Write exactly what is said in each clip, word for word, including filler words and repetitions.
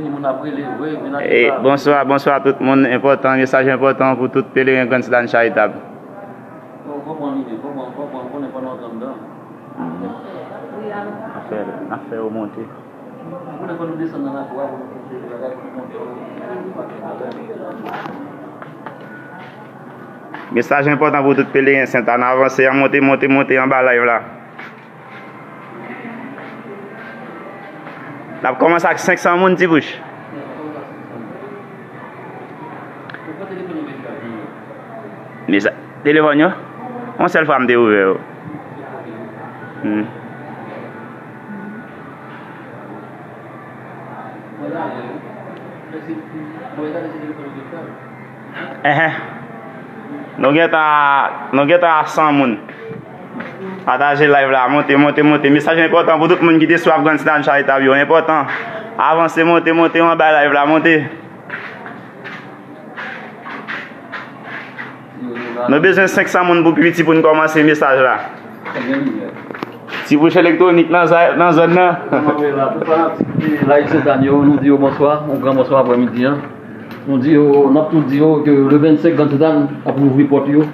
Moun ap rele vre, vin achte sa. Bonswa, bonswa tout moun. Enpòtan, mesaj enpòtan pou tout pelerin Grand Stan Charitab. Bon, konprann li, konprann, konprann, konnen pandan w t anndan. N ap fè, n ap fè yo monte. Konnen fò nou desann nan lakou a pou nou konte bagay, pou nou monte yo. Mesaj enpòtan pou tout pelerin Sentana, avanse, an monte, monte, monte anba live la. N ap kòmanse ak senk san moun, Ti Bouch. Mesa-, telefòn yo? Yon sèl fwa m te ouvè yo. Hmm. Enhen. Nou gentan, nou gentan a san moun. Pataje live la, monte, monte, monte. Mesaj enpòtan pou tout moun ki te swaf Grand Stan Charitab yo. Enpòtan. Avanse, monte, monte, anba live la, monte. Nou bezwen senk san moun pou pi piti pou n kòmanse mesaj la. Ti Bouch Elektwonik nan za-, nan zòn nan. Tout fanatik Live Sentana yo, nou di yo bonswa, yon gran bonswa aprèmidi an. Nou di yo, n ap tou di yo ke le vennsenk Grand Sentana ap louvri pòt yo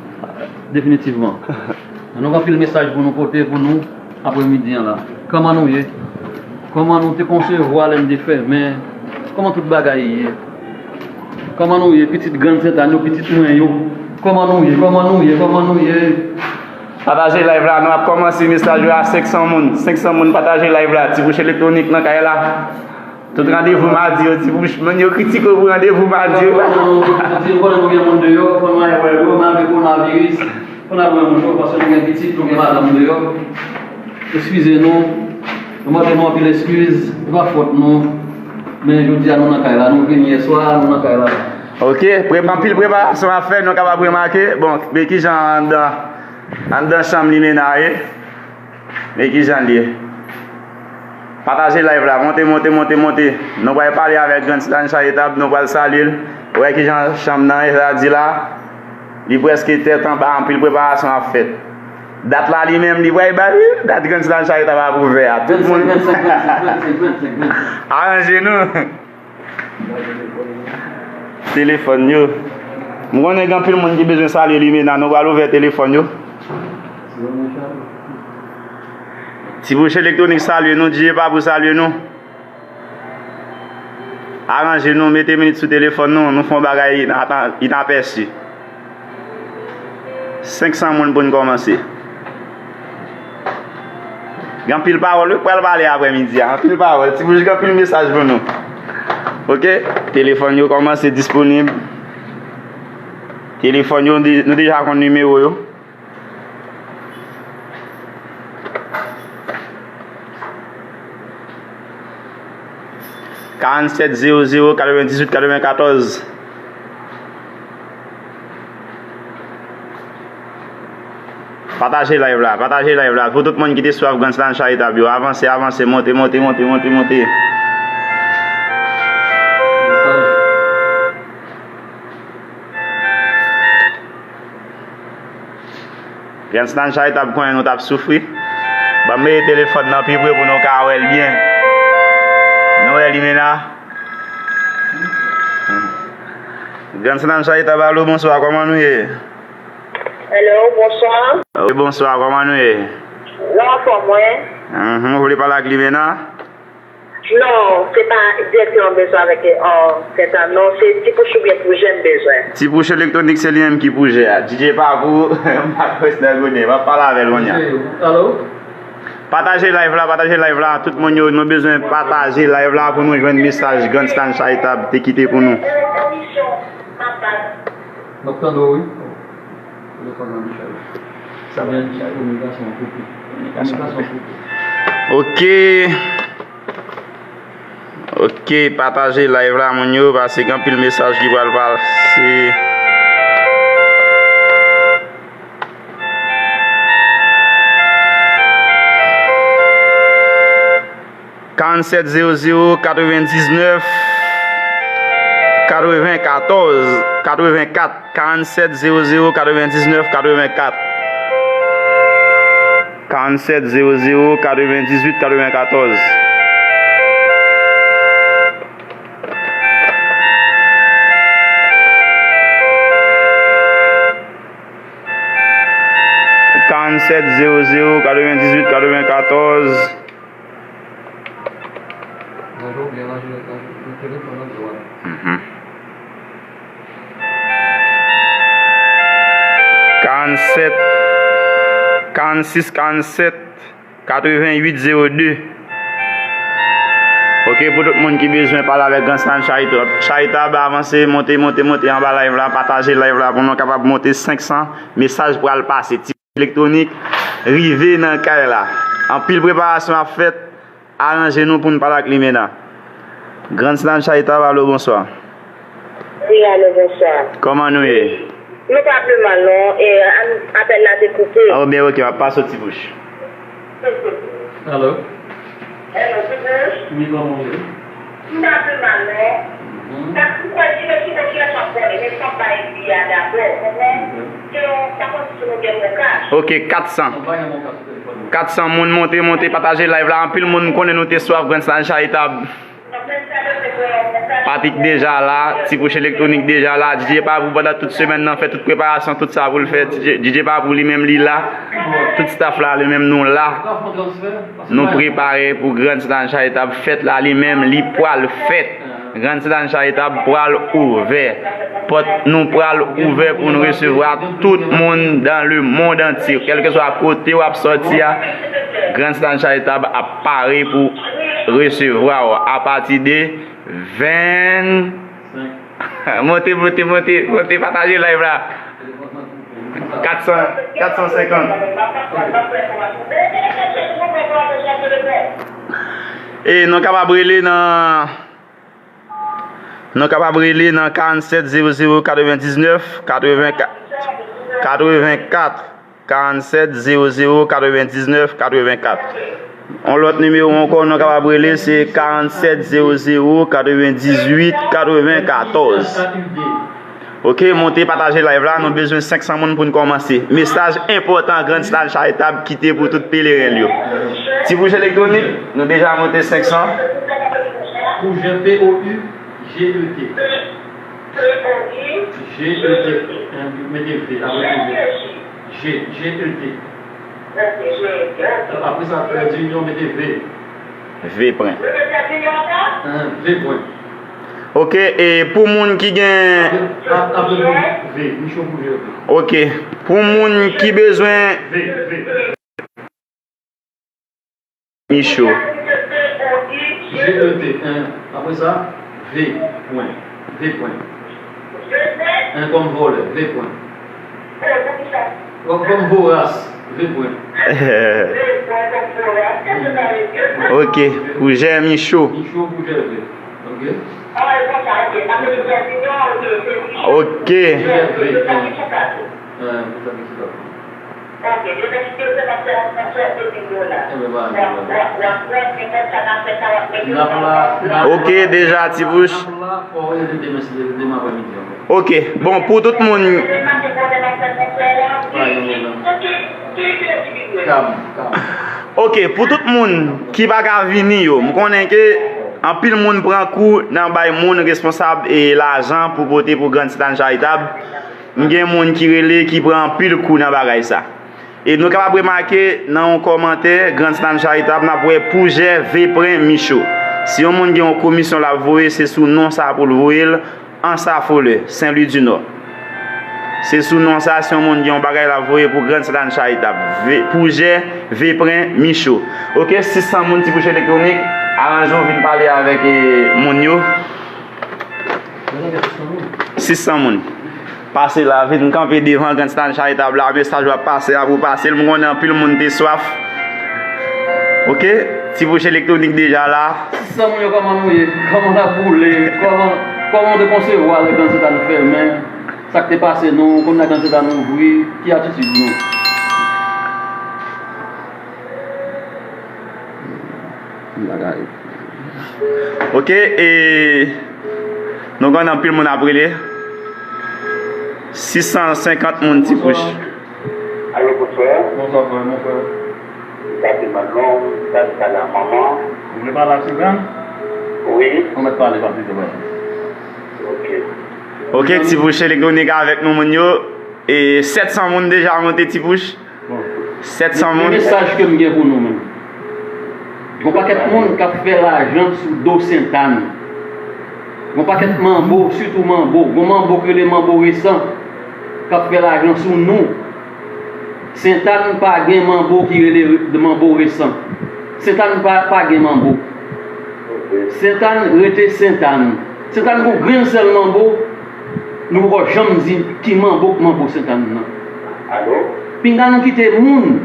definitivman. Nou gen anpil mesaj pou nou pote pou nou aprèmidi an la. Kòman nou ye? Kòman nou te konsevwa lè n te fèmen? Kòman tout bagay ye? Kòman nou ye, pitit Grand Sentana yo, pitit mwen yo? Kòman nou ye? Kòman nou ye? Kòman nou ye? Pataje live la, nou ap kòmanse mesaj yo a senk san moun. Senk san moun pataje live la. Ti Bouch Elektwonik nan kay la. Tout randevou madi yo, Ti Bouch, moun yo kritike w pou randevou madi yo. Fò nou, fò nou, fò nou gen moun deyò, fò nou al wè yo, malgre kowonaviris. Fò n al wè moun yo, paske nou gen pitit, nou gen madanm deyò. Eskize nou. Nou mande nou anpil eskiz. Se pa fòt nou. Men jodi a nou nan kay la. Nou vin yè swa, nou nan kay la. Ok, pre-, anpil preparasyon ap fèt, nou kapab remake. Bon, men kijan anndan, anndan chanm limena ye. Men kijan l ye. Pataje live la, monte, monte, monte, monte. Nou pral pale avèk Grand Stan Charitab, nou pral salye l. Wè kijan chanm nan ye, sa di la. Li prèske tèt anba, anpil preparasyon ap fèt. Dat la li menm, li pral bay, wi, dat Grand Stan Charitab ap ouvè a. Tout moun. Vennsenk, vennsenk, vennsenk, vennsenk, vennsenk. Aranje nou. Telefòn yo. M konnen gen anpil moun ki bezwen salye limena, nou pral ouvè telefòn yo. Ti Bouch Elektwonik salye nou, D J Papou salye nou. Aranje nou, mete minit sou telefòn nou, nou fè yon bagay ina-, inapèsi. Senk san moun pou n kòmanse. Gen anpil pawòl, wi, pral pale aprèmidi a. Anpil pawòl. Ti Bouch gen anpil mesaj pou nou. Ok? Telefòn yo kòmanse disponib. Telefòn yo, nou de-, nou deja konn nimewo yo. Karannsèt zewo zewo katrevendizuit katrevenkatòz. Pataje live la, pataje live la. Pou tout moun ki te swaf Grand Stan Charitab yo, avanse, avanse, monte, monte, monte, monte, monte. Grand Stan Charitab konnen nou t ap soufri. Ban m mete telefòn nan pi pre pou nou ka wè l byen. Nou wè limena. Grand Stan Charitab, alo, bonswa, kòman nou ye? Hello, bonswa. Wi, bonswa, kòman nou ye? Nan anfòm, wi. Mhm, ou vle pale ak limena? Non, se pa dirèkteman m bezwen avèk, euh, Sentana, non, se Ti Bouch oubyen Pwoujè m bezwen. Ti Bouch Elektwonik, se li menm ki Pwoujè a. D J Papou, m pa kwè se nan gode, m ap pale avè l kounye a. Alo? Pataje live la, pataje live la. Tout moun yo, nou bezwen pataje live la pou nou jwenn mesaj Grand Stan Charitab te kite pou nou. M ap tande w, wi. Telefòn nan dechaje. Sa vle di kominikasyon an koupe. Kominikasyon koupe. Ok. Ok, pataje live la, moun yo, paske gen anpil mesaj ki pral pase. Karannsèt zewo zewo katrevendiznèf katrevenkatòz katrevenkat. Karannsèt zewo zewo katrevendiznèf katrevenkat. Karannsèt zewo zewo katrevendizuit katrevenkatòz. Sèt zewo zewo katrevendizuit katrevenkatòz. Bonjou, byen ranje nan telefòn nan dwat. Mhm. Karannsèt, karannsis, karannsèt, katrevenuit zewo de. Ok, pou tout moun ki bezwen pale avèk Grand Stan Charitab, Charitab avanse, monte, monte, monte anba live la, pataje live la pou nou kapab monte senk san. Mesaj pral pase. Ti Elektwonik rive nan kay la. Anpil preparasyon ap fèt. Aranje nou pou n pale ak li mennan. Grand Stan Charitab, alo, bonswa. Wi, alo, bonswa. Kòman nou ye? Nou pa pi mal, non. E, an, apèl la te koupe. Ah, byen, ok, m ap pase w, Ti Bouch. Alo? Alo, Ti Bouch? Wi, kòman w ye? M pa pi mal, non. Mhm. Sa k pou kwè di men ki konfyans w ap konnen, men fòk bay li a dabò, konprann? Mhm. Se yon, sa konn si nou gen bon kach. Ok, kat san. Nou pa gen bon kach sou telefòn. Kat san moun monte, monte, pataje live la. Anpil moun konnen nou te swaf Grand Stan Charitab. Patrick deja la, Ti Bouch Elektwonik deja la, D J Papou pandan tout semèn nan fè tout preparasyon, tout sa pou l fè. D J, D J Papou li menm li la, tout staff la li menm nou la. Nou prepare pou Grand Stan Charitab fèt la li menm, li pral fèt. Grand Stan Charitab pral ouvè. Pòt nou pral ouvè pou nou resevwa tout moun dans le monde entier. Kèlkeswa kote w ap sòti a, Grand Stan Charitab ap pare pou resevwa w apati de ven. Monte, monte, monte, monte, pataje live la. Kat san, kat san senkant. E nou kapab rele nan, nou kapab rele nan karannsèt zewo zewo katrevendiznèf katrevenkat, katrevenkat. Karannsèt zewo zewo katrevendiznèf katrevenkat. Yon lòt nimewo ankò nou kapab rele, se karannsèt zewo zewo katrevendizuit katrevenkatòz. Ok, monte pataje live la, nou bezwen senk san moun pou n kòmanse. Mesaj enpòtan Grand Stan Charitab kite pou tout peleren l yo. Ti Bouch Elektwonik, nou deja monte senk san. Pou G P O U. G E T. G E T. Mete V, apre V. G, G E T. Apre sa, trè dinyon, mete V. V pwen. Ahn, V pwen. Ok, e pou moun ki gen. Apre, apre V, Micho pou G E T. Ok, pou moun ki bezwen. V, V. Micho. G E T, en. Apre sa, V, pwen. V, pwen. En kòm vòlè, V, pwen. Kòm, kòm voras, V, pwen. Ok, pou Jè Micho. Micho pou Jè V. Ok. Ok. Jè V, en. Eh, pou sa ki sou la. Ok, deja, Ti Bouch. Ok, bon, pou tout moun. Ok, pou tout moun ki pa ka vini yo, m konnen ke anpil moun pran kou nan bay moun responsab e lajan pou pote pou Grand Stan Charitab. M gen moun ki rele, ki pran anpil kou nan bagay sa. E nou kapab remake nan yon kòmantè, Grand Stan Charitab, n ap wè pou Jè V pwen Micho. Si yon moun gen yon komisyon l ap voye, se sou non sa pou l voye l, Ansa Folè, Sen Lwi di Nò. Se sou non sa, si yon moun gen yon bagay l ap voye pou Grand Stan Charitab. V, pou Jè V pwen Micho. Ok, sis san moun, Ti Bouch Elektwonik, aranje w vin pale avèk, eh, moun yo. Sis san moun. Pase la, vin kanpe devan Grand Stan Charitab la, mesaj w ap pase a pou pase l. M konnen anpil moun te swaf. Ok? Ti Bouch Elektwonik deja la. Sis san moun yo, kòman nou ye? Kòman n ap boule? Kòman, kòman w te konsevwa lè Grand Stan fèmen? Sa k te pase nou? Kounye a Grand Stan ouvri? Ki atitid nou? Bagay. Ok, e nou konn anpil moun ap rele. Sis san senkant moun, Ti Bouch. Alo, bonswa. Bonswa, frè, bonswa. Sa se Manon, sa se la manman. Ou vle pale ak Suzanne? Wi. Ou mèt pale, pa pito, pa pito. Ok. Ok, Ti Bouch Elektwonik avèk nou, moun yo. E sèt san moun deja monte, Ti Bouch. Bon. Sèt san moun. Mesaj ke m gen pou nou menm. Gon pakèt moun k ap fè lajan sou do Sentàn. Gon pakèt manbo, sitou manbo. Gon manbo ki rele manbo resan k ap fè lajan sou nou. Sentàn pa gen manbo ki rele re- manbo resan. Sentàn pa, pa gen manbo. Sentàn rete Sentàn. Sentàn gon grenn sèl manbo. Nou poko janm di ki manbo k manbo Sentàn nan. Pinga nou kite moun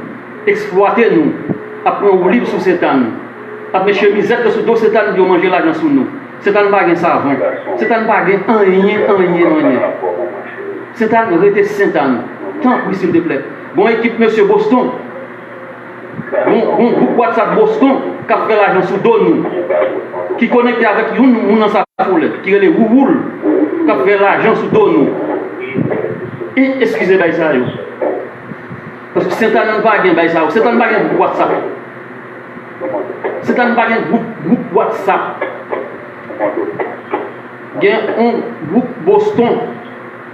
eksplwate nou, ap pran woulib sou Sentàn, ap met chemizèt yo sou do Sentàn pou yo manje lajan sou nou. Sentàn pa gen savon. Sentàn pa gen anyen, anyen, anyen. Sentàn rete Sentàn. Tanpri, silteplè. Gon ekip mesye Boston. Gon, gon gwoup WhatsApp Boston k ap fè lajan sou do nou. Ki konekte avèk youn moun nan Safolè, ki rele Wouwoul, k ap fè lajan sou do nou. E, eskize bay sa yo. Paske Sentàn pa gen bay sa yo. Sentàn pa gen gwoup WhatsApp. Sentàn pa gen gwoup, gwoup WhatsApp. Gen yon gwoup Boston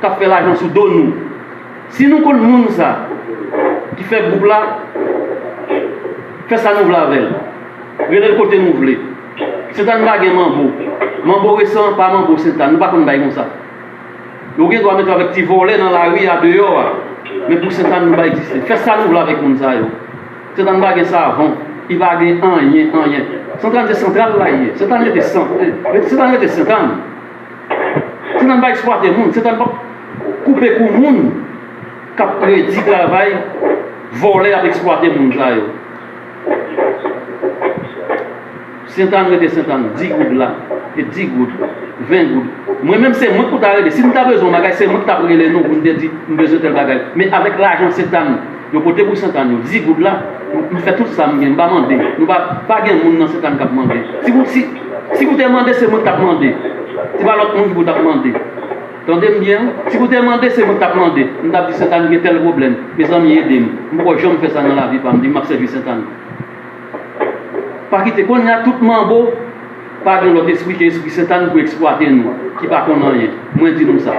k ap fè lajan sou do nou. Si nou konn moun sa ki fè gwoup la, fè sa nou vle avè l. Rele l kote nou vle. Sentàn pa gen manbo. Manbo resan pa manbo Sentàn. Nou pa konn bay konsa. Yo gen dwa mete w avèk ti vòlè nan lari a, deyò a. Men pou Sentàn, nou pa egziste. Fè sa nou vle avèk moun sa yo. Sentàn pa gen savon. Li pa gen anyen, anyen. Sentàn se Santral la ye. Sentàn rete Santral. Sentàn rete Sentàn. Sentàn pa eksplwate moun. Sentàn pa koupe kou moun k ap redi travay vòlè ap eksplwate moun sa yo. Sentàn rete Sentàn, di goud la, e di goud, ven goud. Mwen menm se mwen ki pou ta rele. Si m ta bezwen yon bagay, se mwen ki t ap rele nou pou m te di m bezwen tèl bagay. Men avèk lajan Sentàn, yo pote pou Sentàn yo, di goud la, m fè tout sa m gen, m pa mande. Nou pa, pa gen moun nan Sentàn k ap mande. Si pou, si, si pou te mande, se mwen k t ap mande. Se pa lòt moun ki pou t ap mande. Tande m byen, si pou te mande, se mwen k t ap mande. M t ap di Sentàn gen tèl pwoblèm. Mezanmi, ede m. M poko janm fè sa nan lavi pa m, di m ap sèvi Sentàn. Pa kite, kounye a tout manbo pa gen lòt espri ke espri Sentàn pou eksplwate nou, ki pa konn anyen. Mwen di nou sa.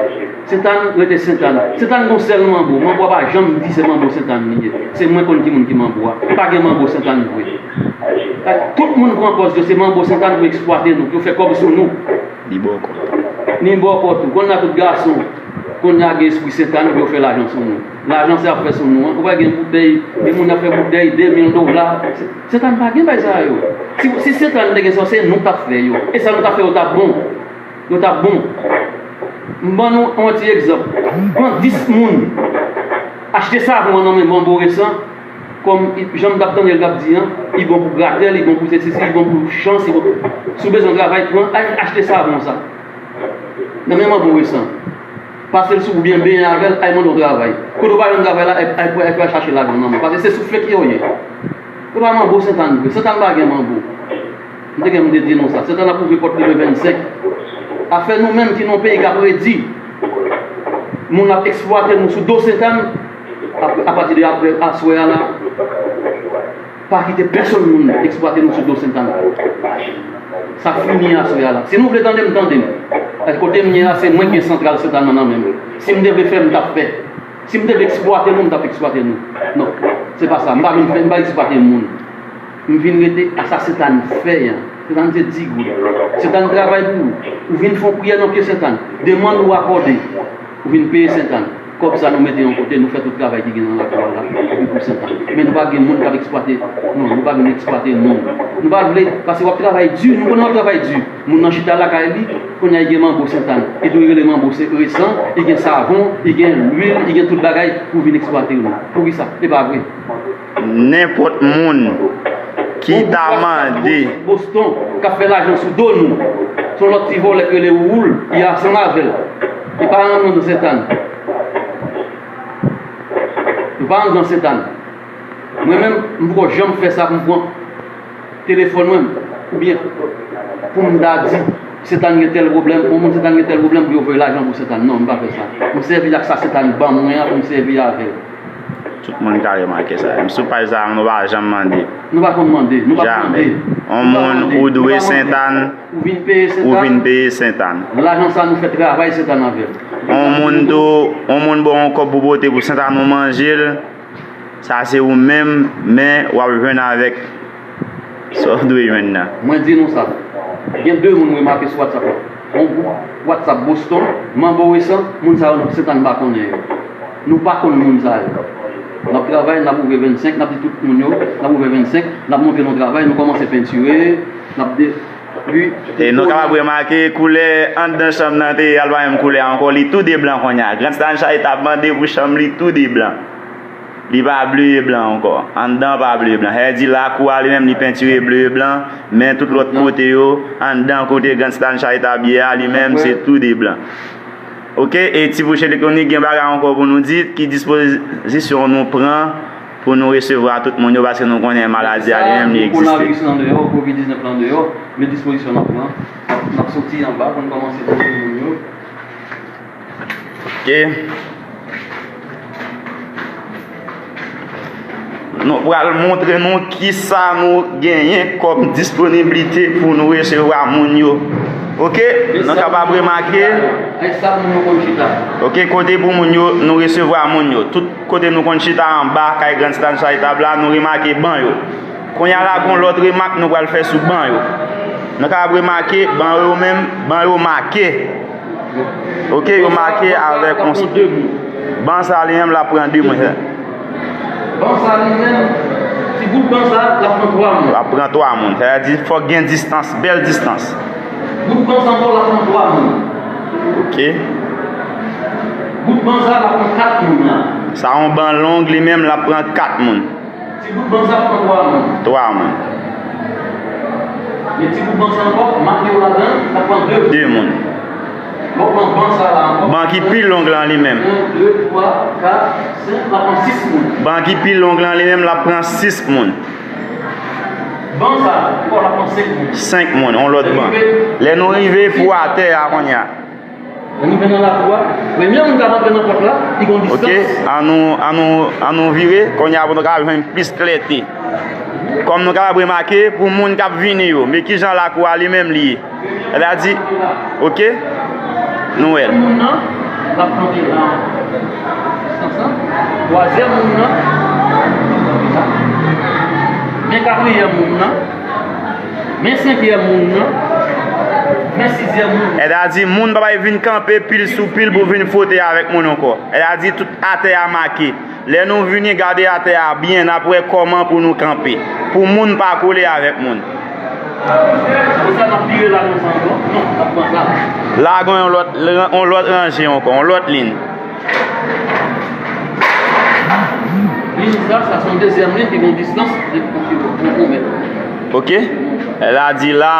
Sentàn rete Sentàn. Sentàn gon sèl manbo. Manbo a pa janm di se manbo Sentàn li ye. Se mwen konn ki moun ki manbo a. Pa gen manbo Sentàn vre. Tout moun pran pòz yo se manbo Sentàn pou eksplwate nou, pou yo fè kòb sou nou. Li bòkò. Ni bòkò tou. Kounye a tout gason, kounye a gen espri Sentàn pou yo fè lajan sou nou. Lajan se ap fè sou nou an. Ou pa gen boutèy, gen moun ap fè boutèy de mil dola. Sentàn pa gen bay sa yo. Si, si Sentàn te gen sa, se nou k t ap fè yo. E sa nou t ap fè yo t ap bon. Yo t ap bon. M ban nou yon ti egzanp. Pran dis moun. Achte savon an nan men manbo resan. Kòm jan m t ap tande l t ap di an, li bon pou gratèl, li bon pou sesi, li bon pou chans, li bon pou, si w bezwen travay, pran, al achte savon sa. Nan men manbo resan. Pase l sou ou byen benyen avè l, al mande yon travay. Kote w pa jwenn travay la, al, al, al, al chache lajan nan men. Paske se soufle ki yo ye. Yo pa manbo Sentàn vre. Sentàn pa gen manbo. M te gen m te di nou sa. Sentàn ap ouvri pòt li le vennsenk. Afè nou menm ki nan yon peyi k ap redi. Moun ap eksplwate nou sou do Sentàn. Ap- Apati de apre aswè a la, pa kite pèsonn moun eksplwate nou sou do Sentàn. Sa fini aswè a la. Si nou vle tande m, tande m. Paske kote m ye a, se mwen ki gen santral Sentàn nan nan men m. Si m te vle fè, m t ap fè. Si m te vle eksplwate nou, m t ap eksplwate nou. Non, se pa sa. M pa vin fè, m pa eksplwate moun. M vin rete a sa Sentàn fè an. Sentàn se di goud. Sentàn travay pou ou. Ou vin fè yon priyè nan pye Sentàn. Demann ou akòde. Ou vin peye Sentàn. Kòb sa nou mete yon kote, nou fè tout travay ki gen nan lakou a la, epi pou Sentàn. Men nou pa gen moun k ap eksplwate, non, nou pa vin eksplwate moun. Nou pa vle, paske w ap travay di, nou konnen w ap travay di. Moun nan chita lakay li, kounye a li gen manbo Sentàn. Li dwe rele manbo se resan, li gen savon, li gen lwil, li gen tout bagay pou vin eksplwate nou. Poukisa? E pa vre. Nenpòt moun ki ta mande. Boston, k ap fè lajan sou do nou. Se yon lòt ti vòlè k rele Wouwoul, li ansanm avè l. Li pa anndan Sentàn. Li pa anndan Sentàn. Mwen menm, m poko janm fè sa pou m pran telefòn mwen, oubyen pou m ta di Sentàn gen tèl pwoblèm, yon moun Sentàn gen tèl pwoblèm pou yo voye lajan pou Sentàn. Non, m pa fè sa. M sèvi ak sa Sentàn ban mwen an pou m sèvi avè l. Tout moun ka remake sa. Si w pa di sa, nou pa janm mande. Nou pa konn mande. Nou pa mande. Yon moun ou dwe Sentàn, ou vin peye Sentàn. Lajan sa nou fè travay Sentàn avè l. Yon moun tou, yon moun ba w yon kòb pou pote pou Sentàn ou manje l. Sa se ou menm, men w ap jwenn avèk sa w dwe jwenn nan. Mwen di nou sa. Gen de moun m remake sou WhatsApp la. Yon gwoup WhatsApp Boston, Manbo Resan, moun sa yo, Sentàn pa konnen yo. Nou pa konn moun sa yo. N ap travay, n ap ouvè vennsenk, n ap di tout moun yo, n ap ouvè vennsenk, n ap montre nou travay, nou kòmanse pentire, n ap de, pi, e nou kapab remake koulè anndan chanm nan te ye a, l pa menm koulè a ankò, li tou de blan kounye a. Grand Stan Charita ap mande pou chanm li tou de blan. Li pa ble e blan ankò. Anndan pa ble e blan. Sa vle di lakou a li menm li pentire ble e blan, men tout lòt kote yo, anndan kote Grand Stan Charita ye a, li menm se tou de blan. Oke, e Ti Bouch Elektwonik gen bagay ankò pou nou di, ki dispozisyon nou pran pou nou resevwa tout moun yo, paske nou konnen maladi a li menm li egziste. Kowonaviris lan deyò, Covid diznèf lan deyò, men dispozisyon n ap pran, n ap, n ap soti anba pou n kòmanse montre moun yo. Oke. Nou pral montre nou kisa nou genyen kòm disponiblite pou nou resevwa moun yo. Oke? Nou kapab remake. Oke, kote pou moun yo, nou resevwa moun yo. Tout kote nou konn chita anba, kay Grand Stan Charita la, nou remake ban yo. Kounye a la, gon lòt remak nou pral fè sou ban yo. Nou kapab remake, ban yo menm, ban yo make. Oke, yo make avèk yon. Ban sa li menm, l ap pran de moun. Ban sa li menm, ti bout ban sa, l ap pran twa moun. L ap pran twa moun. Sa vle di, fòk gen distans, bèl distans. Bout ban sa ankò, l ap pran twa moun. Oke. Bout ban sa, l ap pran kat moun la. Sa yon ban long, li menm, l ap pran kat moun. Ti bout ban sa pran twa moun. Twa moun. Men ti bout ban sa ankò, make yo ladan, sa pran de moun. De moun. Bon, pran ban sa la ankò. Ban ki pi long lan li menm. En, de, twa, kat, senk, sa pran sis moun. Ban ki pi long lan li menm, l ap pran sis moun. Ban sa, ankò, l ap pran senk moun. Senk moun, yon lòt ban. Lè nou rive pou atè a kounye a. Lè nou vin nan lakou a, premye moun k ap antre nan pòt la, li gon distans. Oke, an nou, an nou, an nou vire, kounye a pou nou ka jwenn plis klète. Kòm nou kapab remake, pou moun k ap vini yo, men kijan lakou a li menm li ye. Sa vle di, oke, nou wè l. Moun nan, l ap kanpe la. Distans lan. Twazyèm moun nan, l ap kanpe la. Men katriyèm moun nan. Men senkyèm moun nan, men sizyèm moun nan. Sa vle di, moun pa bay vin kanpe pil sou pil pou vin fwote avèk moun ankò. Sa vle di, tout atè a make. Lè nou vini gade atè a byen, n ap wè kòman pou nou kanpe. Pou moun pa kole avèk moun. Apre sa, n ap vire la konsa ankò. Non, n ap pran sa. La, gen yon lòt, yon lòt ranje ankò, yon lòt liy. Liy sa, sa se yon dezyèm liy ki gen yon distans de yon mèt. Oke. Sa vle di la,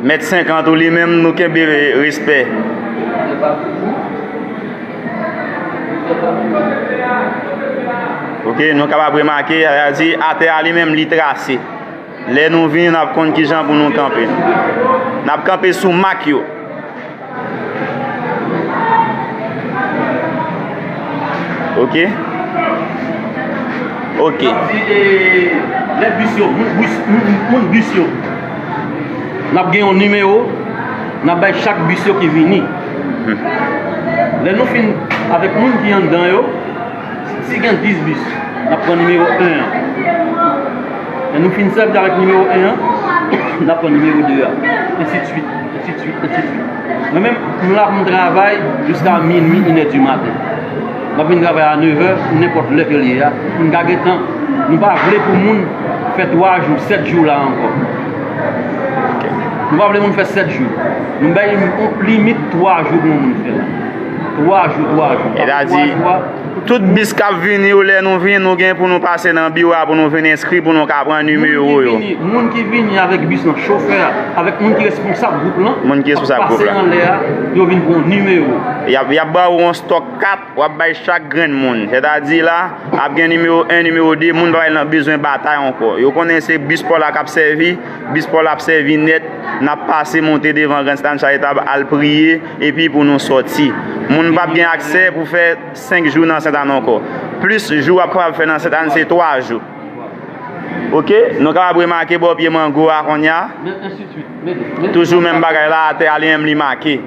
mèt senkant ou li menm, nou kenbe respè. Oke, nou kapab remake, sa vle di, atè a li menm, li trase. Lè nou vini, n ap konn kijan pou nou kanpe. N ap kanpe sou mak yo. Oke. Oke. N ap di, e, lè bis yo, moun, bis, moun, moun bis yo. N ap gen yon nimewo, n ap bay chak bis yo ki vini. Hmm. Lè nou fin avèk moun ki anndan yo, si gen dis bis, n ap pran nimewo en an. Lè nou fin sèvi avèk nimewo en an, n ap pran nimewo de a. Ensi de swit, ensi de swit, ensi de swit. Mwen menm, m la pou m travay jiska minwi, inè di maten. M ap vin travay a nevè, nenpòt lè ke l ye a, pou n ka gentan, nou pa vle pou moun fè twa jou, sèt jou la ankò. Nou pa vle moun fè sèt jou. Nou bay yon limit twa jou pou yon moun fè la. Twa jou, twa jou. Sa vle di, tout bis k ap vini yo, lè nou vini, nou gen pou nou pase nan biwo a pou nou vin enskri, pou nou ka pran nimewo yo. Moun ki vini, moun ki vini avèk bis lan, chofè a, avèk moun ki responsab gwoup lan, moun ki responsab gwoup lan, ap pase anlè a, yo vin pran nimewo. Y ap, y ap ba ou yon stòk kat, w ap bay chak grenn moun. Sètadi la, ap gen nimewo en, nimewo de, moun pa bay nan bezwen batay ankò. Yo konnen se bis pa w la k ap sèvi, bis pa w la ap sèvi nèt, n ap pase monte devan Grand Stan Charitable al priye, epi pou nou sòti. Moun p ap gen aksè pou fè senk jou nan Sentàn ankò. Plis jou w ap kapab fè nan Sentàn, se twa jou. Oke, nou kapab remake bò pye mango a kounye a. Toujou menm bagay la, atè a li menm li make.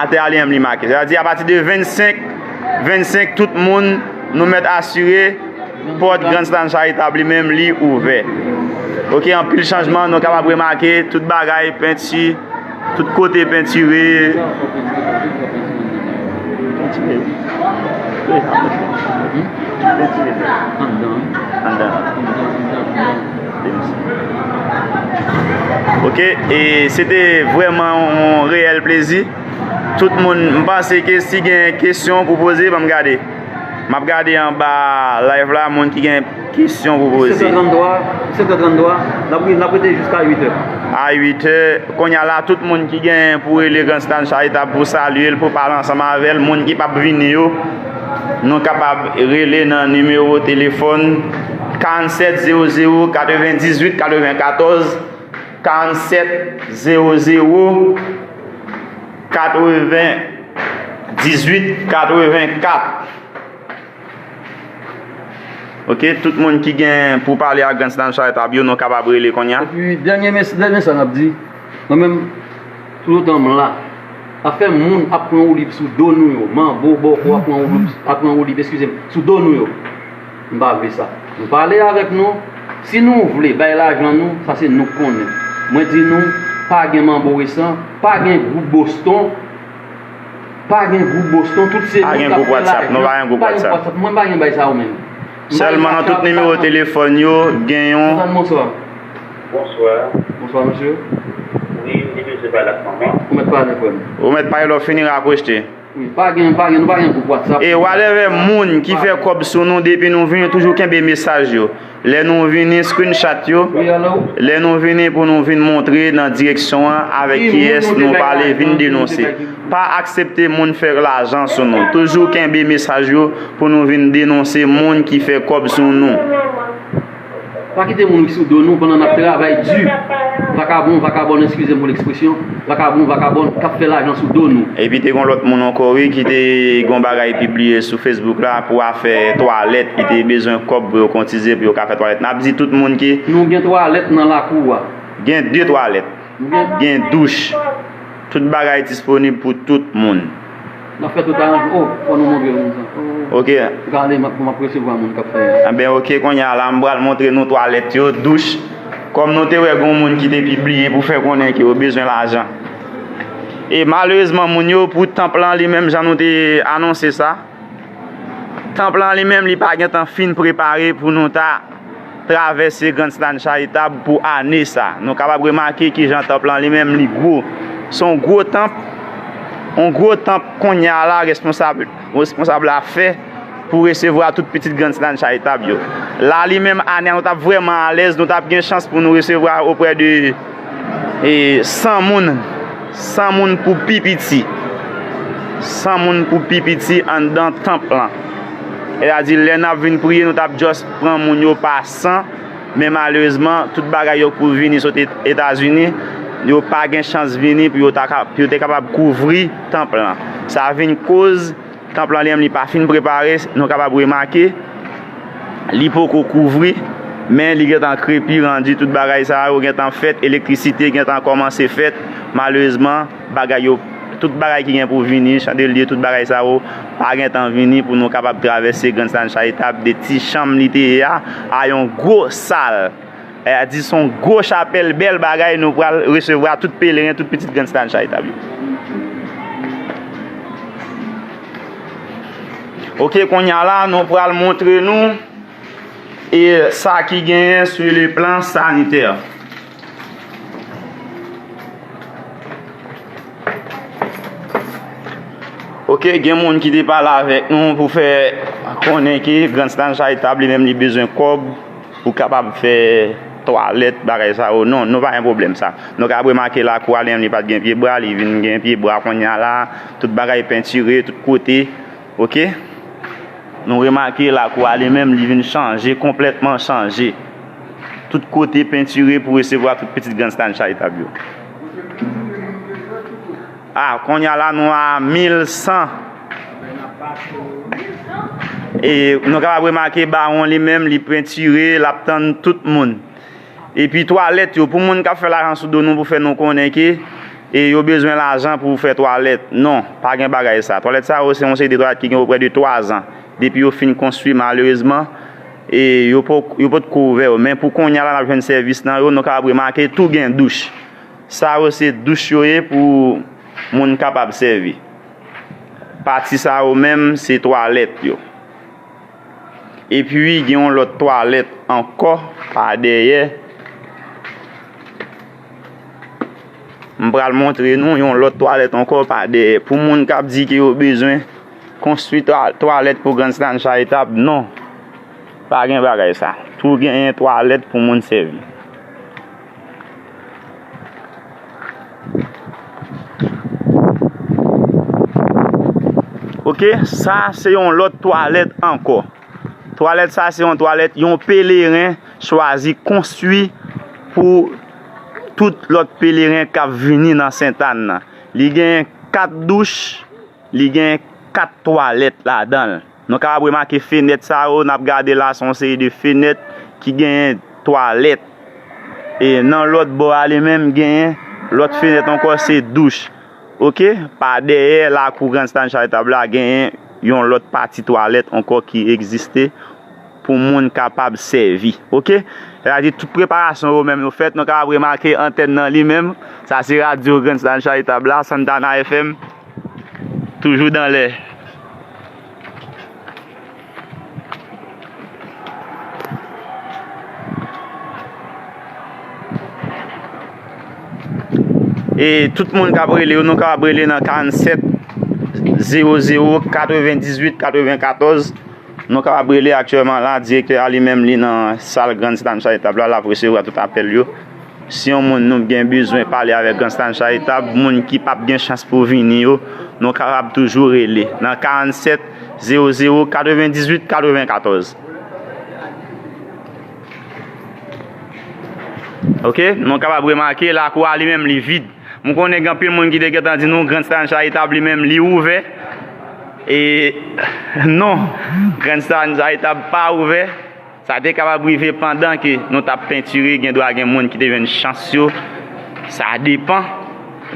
Atè a li menm li make. Sètadi apati de vennsenk, vennsenk tout moun Nou mèt asire pòt Grand Stand Charitab li menm li ouvè. Oke, anpil chanjman, nou kapab remake tout bagay penti, tout kote pentire. Pentire. Pentire. Pentire. Anndan. Anndan. Oke, e se te vrèman yon reyèl plezi. Tout moun, m panse ke si gen kesyon pou poze, ban m gade. M ap gade anba live la, moun ki gen kesyon pou poze. Sept heures trente-trois, sept heures trente-trois, n ap, n ap rete jiska uit è. A uit è, kounye a la, tout moun ki gen pou rele Grand Stand Charitab pou salye l, pou pale ansanm avè l, moun ki p ap vini yo, nou kapab rele nan nimewo telefòn karannset zewo zewo katrevendizuit katrevenkatòz, karannset zewo zewo katrevendizuit katrevenkat. Oke, tout moun ki gen pou pale ak Grand Stand Charitab yo, nou kapab rele kounye a. Epi, dènye mes-, dènye sa n ap di, mwen menm, toutotan m la, afè moun ap pran woulib sou do nou yo, manbo, bòkò ap pran woulib, ap pran woulib, eskize m, sou do nou yo. M pa vle sa. Nou pale avèk nou. Si nou vle bay lajan nou, sa se nou k konnen. Mwen di nou, pa gen manbo resan, pa gen gwoup Boston, pa gen gwoup Boston, tout se nou k ap fè lajan. Pa gen gwoup WhatsApp, nou pa gen gwoup WhatsApp. Pa gen gwoup WhatsApp, mwen pa gen bay sa yo menm. Sèlman nan tout nimewo telefòn yo, gen yon. Suzanne, bonswa. Bonswa. Bonswa, mesye. Wi, m te bezwen pale ak manman. Ou mèt pale, frè m. Ou mèt pale, lè w fini, rakwochte. Wi, pa gen, pa gen, nou pa gen gwoup WhatsApp. E whatever moun ki fè kòb sou nou, depi nou vini, toujou kenbe mesaj yo. Lè nou vini, screenshot yo. Wi, alo? Lè nou vini pou nou vin montre nan direksyon an avèk kiyès nou pale, vin denonse. Pa aksepte moun fè lajan sou nou. Toujou kenbe mesaj yo pou nou vin denonse moun ki fè kòb sou nou. Pa kite moun ri sou do nou pandan n ap travay di. Vakabon, vakabòn, eskize m pou lekspresyon, vakabon, vakabòn k ap fè lajan sou do nou. Epi te gen lòt moun ankò, wi, ki te gen bagay pibliye sou Facebook la pou afè twalèt, ki te bezwen kòb pou yo kotize pou yo ka fè twalèt. N ap di tout moun ki. Nou gen twalèt nan lakou a. Gen de twalèt. Gen douch. Tout bagay disponib pou tout moun. N ap fè tout aranjman. Oh, fò nou montre moun sa. Oh. Oke. Gade, m ap, m ap resevwa moun k ap fè. Anben, oke, kounye a la, m pral montre nou twalèt yo, douch. Kòm nou te wè gen moun ki te pibliye pou fè konnen ke yo bezwen lajan. E malerezman, moun yo, pou tanp lan li menm, jan nou te anonse sa, tanp lan li menm, li pa gentan fin prepare pou nou ta travèse Grand Stand Charitab pou ane sa. Nou kapab remake kijan tanp lan li menm li gwo. Se yon gwo tanp, yon gwo tanp kounye a la responsab, responsab la fè pou resevwa tout pitit Grand Stand Charitab yo. La li menm ane a nou t ap vrèman alèz, nou t ap gen chans pou nou resevwa oprè de e, san moun, san moun pou pi piti. San moun pou pi piti anndan tanp lan. Sètadi, lè n ap vin priye, nou t ap just pran moun yo pa san, men malerezman, tout bagay yo pou vini sot Et-, Etazini, yo pa gen chans vini pou yo ta ka, pou yo te kapab kouvri tanp lan. Sa vin koz tanp lan li menm li pa fin prepare, nou kapab remake, li poko kouvri, men li gentan krepi, randi tout bagay sa yo gentan fèt, elektrisite gentan kòmanse fèt, malerezman, bagay yo, tout bagay ki gen pou vini, chandelye, tout bagay sa yo, pa gentan vini pou nou kapab travèse Grand Stand Charitab de ti chanm li te ye a, a yon gwo sal. E a di se yon gwo chapèl, bèl bagay, nou pral resevwa tout pelerin, tout pitit Grand Stand Charitab yo. Oke, kounye a la, nou pral montre nou e sa ki genyen sou le plan sanitè. Oke, gen moun ki te pale avèk nou pou fè konnen ke Grand Stand Charitab li menm li bezwen kòb pou kapab fè twalèt, bagay sa yo. Non, nou pa gen pwoblèm sa. Nou ka remake lakou a li menm li pa t gen pyebwa, li vin gen pyebwa kounye a la, tout bagay pentire, tout kote. Oke? Nou remake lakou a li menm, li vin chanje, konplètman chanje. Tout kote pentire pou resevwa tout pitit Grand Stand Charitab yo. A, kounye a la, nou a mil san. E nou kapab remake bawon li menm, li pentire, l ap tann tout moun. Epi twalèt yo, pou moun k ap fè lajan sou do nou pou fè nou konnen ke e yo bezwen lajan pou fè twalèt. Non, pa gen bagay sa. Twalèt sa yo, se yon seri de twalèt ki gen oprè de twa zan. depi yo fin konstwi, malerezman, e yo po-, yo potko ouvè yo. Men pou kounye a la, n ap jwenn sèvis nan yo, nou kapab remake tou gen douch. Sa yo se douch yo ye pou moun kapab sèvi. Pati sa yo menm, se twalèt yo. Epi, gen yon lòt twalèt ankò pa dèyè. M pral montre nou yon lòt twalèt ankò pa dèyè. Pou moun k ap di ke yo bezwen konstwi twa-, twalèt pou Grand Stand Charitable, non. Pa gen bagay sa. Tou genyen twalèt pou moun sèvi. Oke, sa se yon lòt twalèt ankò. Twalèt sa se yon twalèt yon peleren chwazi konstwi pou tout lòt peleren k ap vini nan Sentàn nan. Li gen kat douch, li gen kat twalèt ladan l. Nou kapab remake fenèt sa yo, n ap gade la, se yon seri de fenèt ki genyen twalèt. E nan lòt bò a, li menm, genyen lòt fenèt ankò, se douch. Oke? Pa dèyè lakou Grand Stand Charitable la, genyen yon lòt pati twalèt ankò ki egziste pou moun kapab sèvi. Oke? Sa vle di tout preparasyon yo menm yo fèt. Nou kapab remake antèn nan li menm. Sa se radyo Grand Stand Charitable la, Santana F M. Toujou dan lè. E tout moun k ap rele yo, nou kapab rele nan karannsèt zewo zewo katrevendizuit katrevenkatòz. Nou kapab rele aktyèlman la, direktè a li menm li nan sal Grand Stand Charitable la, l ap resevwa tout apèl yo. Si yon moun nou gen bezwen pale avèk Grand Stand Charitable, moun ki p ap gen chans pou vini yo, nou kapab toujou rele nan karannsèt zewo zewo katrevendizuit katrevenkatòz. Oke, nou kapab remake lakou a li menm li vid. M konnen gen anpil moun ki te gentan di nou Grand Stand Charitable li menm li ouvè. E non, Grand Stand Charitable pa ouvè. Sa te kapab rive pandan ke nou t ap pentire, gen dwa gen moun ki te jwenn chans yo. Sa depan.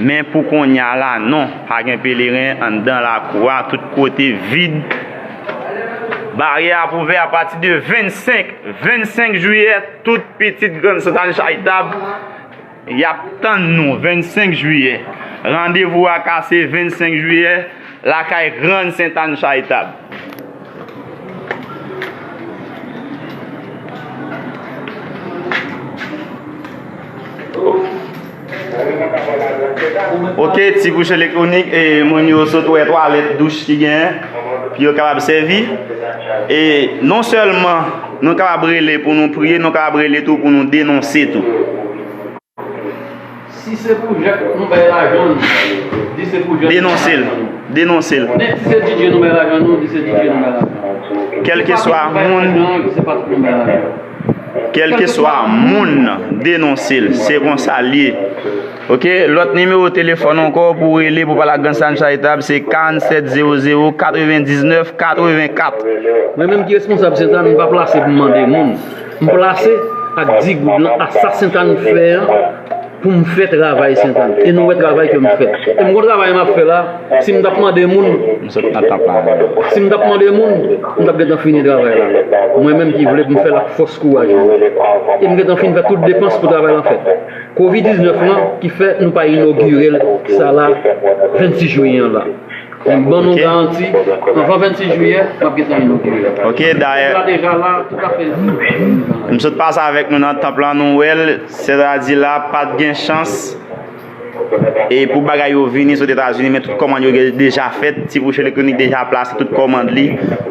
Men pou kounye a la, non. Pa gen peleren anndan lakou a, tout kote vid. Baryè ap ouvè apati de vennsenk, vennsenk jiyè, tout pitit Grand Stand Charitable, y ap tann nou vennsenk jiyè. Randevou a kase vennsenk jiyè, lakay Grand Sentàn Charitable. Oke, ti bouch elektwonik, e moun yo sot wè twalèt douch ki genyen, pou yo kapab sèvi. E non sèlman nou kapab rele pou nou priye, nou kapab rele tou pou nou denonse tou. Si se pou Jacques nou bay lajan nou, di se pou Jacques nou bay lajan nou. Denonse l. Denonse l. Men si se D J nou bay lajan nou, di se D J nou bay lajan nou. Kèlkeswa moun, kèlkeswa moun, denonse l. Se konsa l ye. Oke, lòt nimewo telefòn ankò pou rele pou pale ak Grand Stand Charitable, se karannsèt zewo zewo katrevendiznèf katrevenkat. Mwen menm ki responsab Sentàn, m pa plase pou m mande moun. M plase ak di goud lan, a sa Sentàn fè an, pou m fè travay Sentàn. E nou wè travay ke m fè. E m gon travay m ap fè la, si m t ap mande moun, m sot nan tanp la. Si m t ap mande moun, m t ap gentan fini travay la. Mwen menm ki vle pou m fè l ak fòs kouraj mwen. E m gentan fin fè tout depans pou travay lan fèt. Kovid diznèf lan ki fè nou pa inogire l, sa la, vennsis jiyè an la. M ban nou garanti, anvan vennsis jiyè, m ap gentan inogire. Oke, dayè, la deja la, tout afè. M sot pase avèk nou nan tanp lan, nou wè l, sètadi la, pa t gen chans. E pou bagay yo vini sot Etazini, men tout kòmand yo gen, deja fèt, Ti Bouch Elektwonik deja plase tout kòmand li,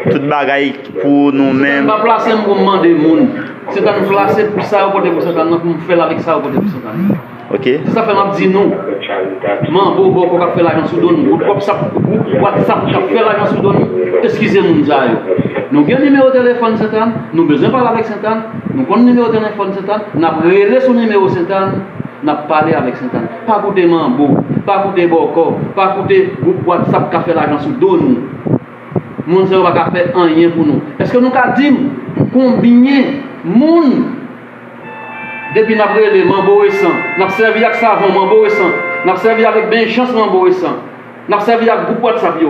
tout bagay pou nou menm. Sentàn pa plase m pou m mande moun. Sentàn plase pou sa yo pote pou Sentàn nan, pou m fè l avèk sa yo pote pou Sentàn nan. Oke. Se sa fè m ap di nou, manbo bòkò k ap fè lajan sou do nou, gwoup WhatsApp, gwoup WhatsApp k ap fè lajan sou do nou, eskize moun sa yo. Nou gen nimewo telefòn Sentàn, nou bezwen pale avèk Sentàn, nou konn nimewo telefòn Sentàn, n ap rele sou nimewo Sentàn, n ap pale avèk Sentàn. Pa koute manbo, pa koute bòkò, pa koute gwoup WhatsApp k ap fè lajan sou do nou. Moun sa yo pa ka fè anyen pou nou. Èske nou ka di m konbyen moun Depi n ap rele manbo resan, n ap sèvi ak savon manbo resan, n ap sèvi avèk benjans manbo resan, n ap sèvi ak gwoup WhatsApp yo.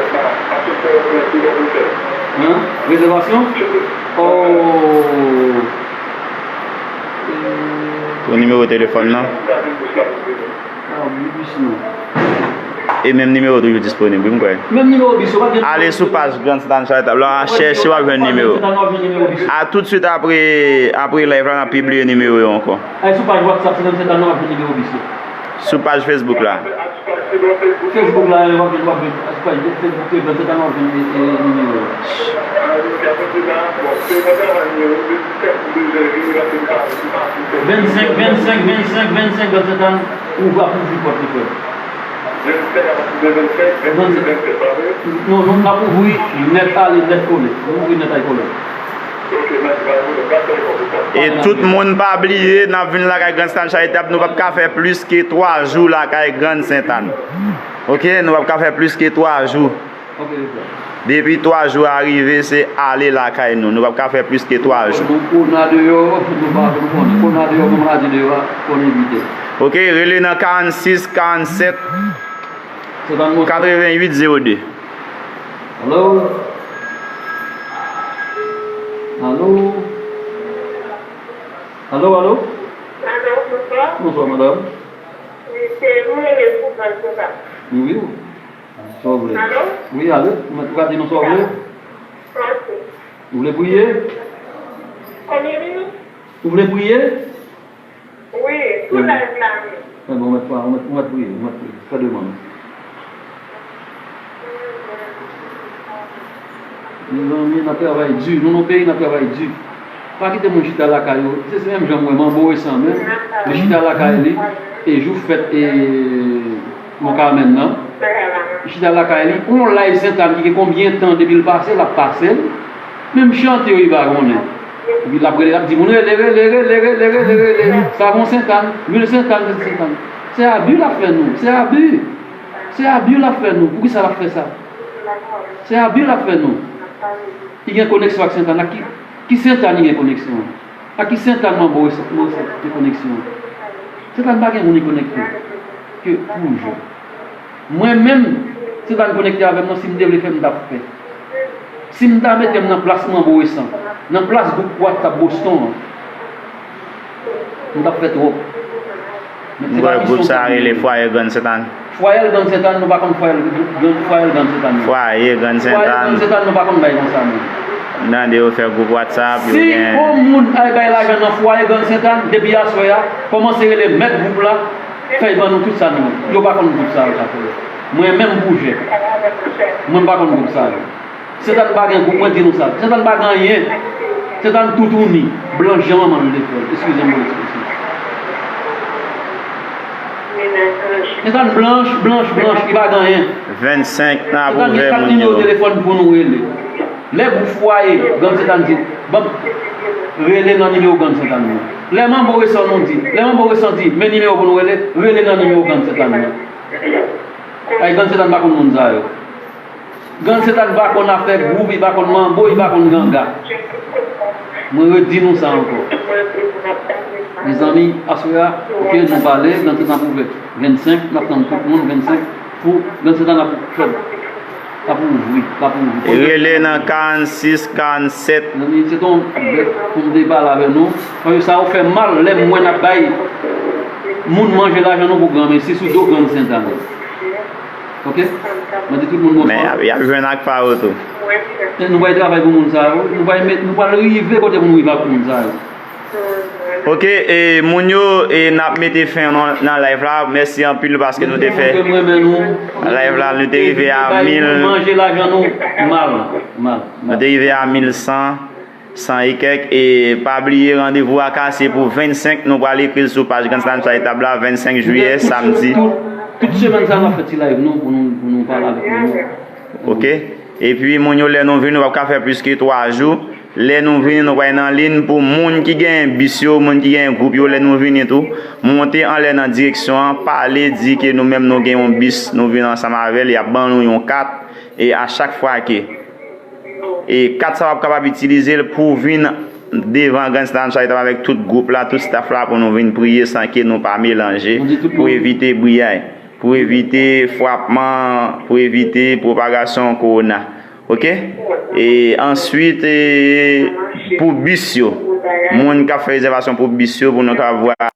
Hein? Rezèvasyon? Oh. Pou nimewo telefòn nan. Ah, oui, oui, sinon. E menm nimewo toujou disponib, wi, m kwè. Menm nimewo bis yo, pa gen. Ale sou paj Grand Sentàn Charitable la, chèche, w ap jwenn nimewo. A tout swit apre, apre live la, n ap pibliye nimewo yo ankò. Ale sou paj WhatsApp Grand Sentàn nan, w ap jwenn nimewo bis yo. Sou paj Facebook la. Facebook la, w ap jwenn, w ap jwenn, sou paj Facebook Grand Sentàn nan, w ap jwenn, e, e, nimewo yo. Vennsenk, vennsenk, vennsenk, vennsenk, Grand Sentàn, ou va pou pòt li, frè. Non, non, n ap ouvri nèt ale, nèt kole. Nou ouvri nèt ale kole. E tout moun pa bliye, n ap vin lakay Grand Sentàn Charitable, nou p ap ka fè plis ke twa jou lakay Grand Sentàn. Oke, nou p ap ka fè plis ke twa jou. Depi twa jou a rive, se ale lakay nou. Nou p ap ka fè plis ke twa jou. Donk, kona deyò, nou pa, nou konnen. Kona deyò, kòm maladi deyò a, konnen evite. Oke, rele nan karannsis, karannsèt, katrevennuit zewo de. Alo? Alo? Alo, alo? Alo, bonswa. Bonswa, madanm. Wi, se mwen, rele pou Grand Sentàn. Wi, wi. Sa w vle? Alo? Wi, alo? Ou mèt, ou ka di nou sa w vle? Ok. Ou vle priye? Konbyen minit? Ou vle priye? Wi, sou live la, wi. Enben, ou mèt, ou mèt, ou mèt priye, ou mèt priye. Fè demann. Mezanmi, n ap travay di. Nou nan peyi, n ap travay di. Pa kite moun chita lakay yo. Se, se menm jan mwen, manbo resan menm. Li chita lakay li. E jou fèt, e, Mont Carmel nan. Li chita lakay li. On live Sentàn ki gen konbyen tan depi l pase, l ap pase l. Menm chante yo, li pa konnen. Epi l ap rele, l ap di moun, rele, rele, rele. Savon Sentàn, lwil Sentàn, Sentàn. Se abi l ap fè nou. Se abi. Se abi l ap fè nou. Poukisa l ap fè sa? Se abi l ap fè nou. Li gen koneksyon ak Sentàn. Ak ki, ki Sentàn li gen koneksyon? Ak ki Sentàn manbo resan, resan gen koneksyon? Sentàn pa gen moun li konekte. Ke toujou. Mwen menm, Sentàn konekte avè m nan, si m te vle fè, m t ap fè. Si m ta mete m nan plas manbo resan, nan plas gwoup WhatsApp Boston an, m t ap fè twòp. Men se pa misyon sa m ye. Gwoup sa a rele Fwaye Grand Sentàn. Fwaye Grand Sentàn, nou pa konn Fwaye Grand, Fwaye Grand Sentàn, non. Fwaye Grand Sentàn. Fwaye Grand Sentàn, nou pa konn bay konsa, non. M tande yo fè gwoup WhatsApp, yo gen. Si yon moun al bay lajan nan Fwaye Grand Sentàn, depi aswè a, kòmanse rele mèt gwoup la, fè l ban nou tout sa nou. Yo pa konn gwoup sa yo ka fè. Mwen menm Boujè. Mwen m pa konn gwoup sa yo. Sentàn pa gen gwoup, mwen di nou sa. Sentàn pa gen anyen. Sentàn toutouni. Blanch jan manman nou te fè l. Eskize m pou ekspresyon. Sentàn blanch, blanch, blanch, li pa gen anyen. Vennsenk nan ap ouvè moun yo. Sentàn gen kat nimewo telefòn pou nou rele. Lè gwoup Fwaye Grand Sentàn di, ban m rele nan nimewo Grand Sentàn nan. Lè manbo resan nou di, lè manbo resan di, men nimewo pou nou rele, rele nan nimewo Grand Sentàn nan. Ay, Grand Sentàn pa konn moun sa yo. Grand Sentàn pa konn afè gwoup, li pa konn manbo, li pa konn ganga. Mwen redi nou sa ankò. Mezanmi, aswè a, oke, nou pale, Grand Sentàn ap ouvè vennsenk, n ap tann tout moun, vennsenk, pou Grand Sentàn ap fè, ap ouvri, ap ouvri. Rele nan karannsis, karannset. Mezanmi, se ton bèt pou m te pale avè nou. Paske sa yo fè mal, lè m wè n ap bay moun manje lajan nou pou granmesi sou do Grand Sentàn. Ok? Mwen di tout moun bonswa. Men y ap, y ap jwenn ak pa yo tou. E nou bay travay pou moun sa yo. Nou bay met, nou pral rive kote pou nou rive ak moun sa yo. Ok, e moun yo, e n ap mete fen nan, nan live la. Mèsi anpil paske nou te fè live la, nou te rive a mil. Manje lajan nou mal, mal, mal. Nou te rive a mil san. San e kèk, e pa bliye randevou a kase pou vennsenk, nou pral ekri l sou paj Grand Sentàn Charitable la, vennsenk jiyè, samdi. Tout, tout semèn sa, n ap fè ti live nou pou nou, pou nou pale avèk moun yo. Ok. Epi, moun yo, lè nou vini, nou p ap ka fè plis ke twa jou. Lè nou vini, nou pral nan liy pou moun ki genyen bis yo, moun ki genyen gwoup yo, lè nou vini tou, monte anlè nan direksyon an, pale, di ke nou menm nou gen yon bis, nou vin ansanm avè l, y ap ban nou yon kat, e a chak fwa ke E kat sa w ap kapab itilize l pou w vin devan Grand Sentàn Charitable avèk tout gwoup la, tout staff la, pou nou vin priye san ke nou pa melanje, pou evite briyay, pou evite frapman, pou evite pwopagasyon kowona. Ok? E answit, e pou bis yo, moun k ap fè rezèvasyon pou bis yo, pou nou kapab vwa